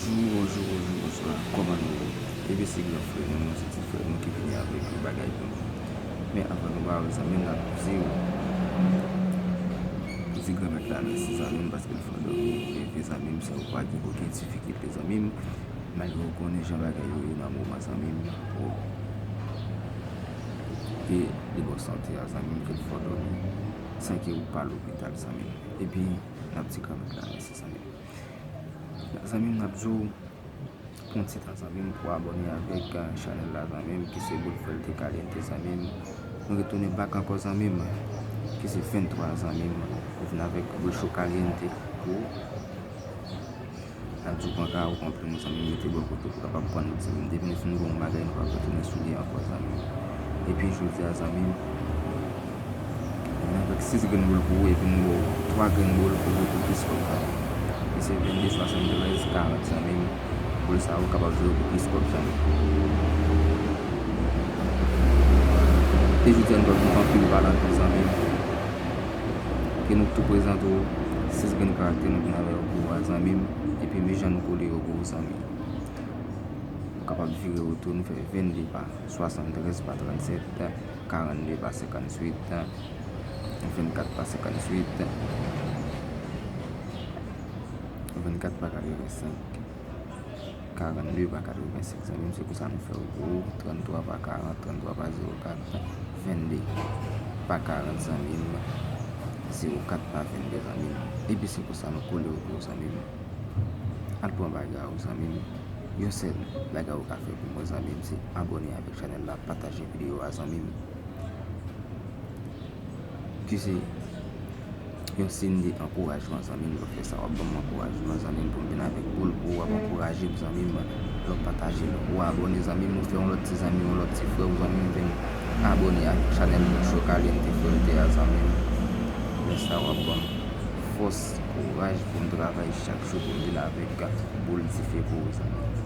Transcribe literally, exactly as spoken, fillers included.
Bonjou, bonjou, bonjou, bonswa. Kòman nou ye? Epi se gran frè nou, se ti frè nou ki vini avèk yon bagay pou nou. Men avan nou ba yo zanmi m, n ap di w pou di Granmèt la mèsi zanmi m, paske l fè w dòmi, e vre zanmi m, san ou pa gen okenn difikilte zanmi m, malgre ou konnen jan bagay yo ye nan moman zanmi m, ou te de bòn sante a zanmi m, ke l fè w dòmi san ke ou pa lopital zanmi m. Epi n ap di Granmèt la mèsi zanmi m. Zanmi m, n ap di w pran ti tan zanmi m pou abòne avèk chanèl la zanmi m, ki se Boul Fuerte Caliente zanmi m. Nou retounen back ankò zanmi m, ki se venntwa zanmi m. Ou vin avèk boul cho caliente pou n ap di w pran ka ou pran plim zanmi m, mete bò kote pou kapab pran nout zanmi m. Depi nou fin wè yon bagay, nou pap retounen sou li ankò zanmi m. Epi jodi a zanmi m, vin avèk sis grenn boul pou ou, epi nou ba w twa grenn boul pou ou pou plis kòb zanmi m. Ki se vennde, swasanndrèz, karant zanmi m. Boul sa yo kapab jwe pou plis kòb zanmi m. E jodi a nou pral fè anpil valantè zanmi m. Ke nou tou prezante w sis grenn karaktè nou vin avè yo pou ou a zanmi m. Epi men jan nou kole yo pou ou zanmi m. Ou kapab vire otou nou fè vennde pa swasanndrèz pa trannsèt, karannde pa senkantuit, vennkat pa senkantuit, vennkat pa katrevensenk, karannde pa katrevensenk zanmi m, se konsa nou fè yo pou ou, tranntwa pa karant, tranntwa pa zewo kat, vennde pa karant zanmi m, zewo kat pa vennde zanmi m. Epi se konsa nou kole yo pou ou zanmi m. Al pran bagay ou zanmi m. Yon sèl bagay ou ka fè pou mwen zanmi m, se abòne avèk chanèl la, pataje videyo a zanmi m. Ki se yon siy de ankourajman zanmi m, lè w fè sa w ap ban m ankourajman zanmi m pou m vin avèk boul pou ou, w ap ankouraje m zanmi m. Lè w pataje l, ou abòne zanmi m, ou fè yon lòt ti zanmi, yon lòt ti frè w zanmi m vin abòne avèk chanèl Boul Cho Caliente Fuerte a zanmi m. Lè sa w ap ban m fòs, kouraj pou m travay chak jou pou m vin avèk boul dife pou ou zanmi m.